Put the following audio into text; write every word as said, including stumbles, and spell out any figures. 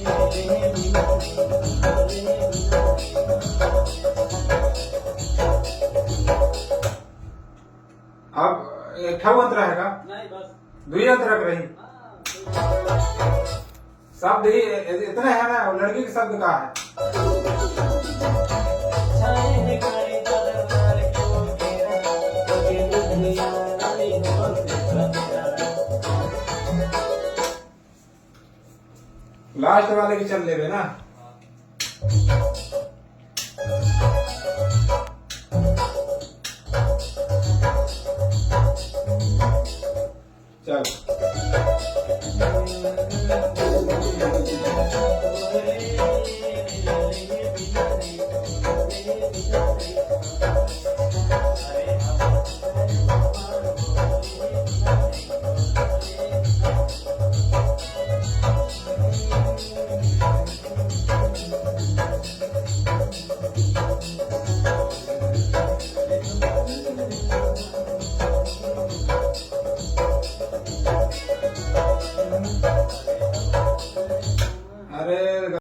अब एक ठा अंतरा हे का? नहीं, बस। दुई अंतरा के रही। हाँ, दुई। शब्द ही इतने हे ना, लड़की के शब्द का हे? लास्ट वाले की चल लेबे ना। चल।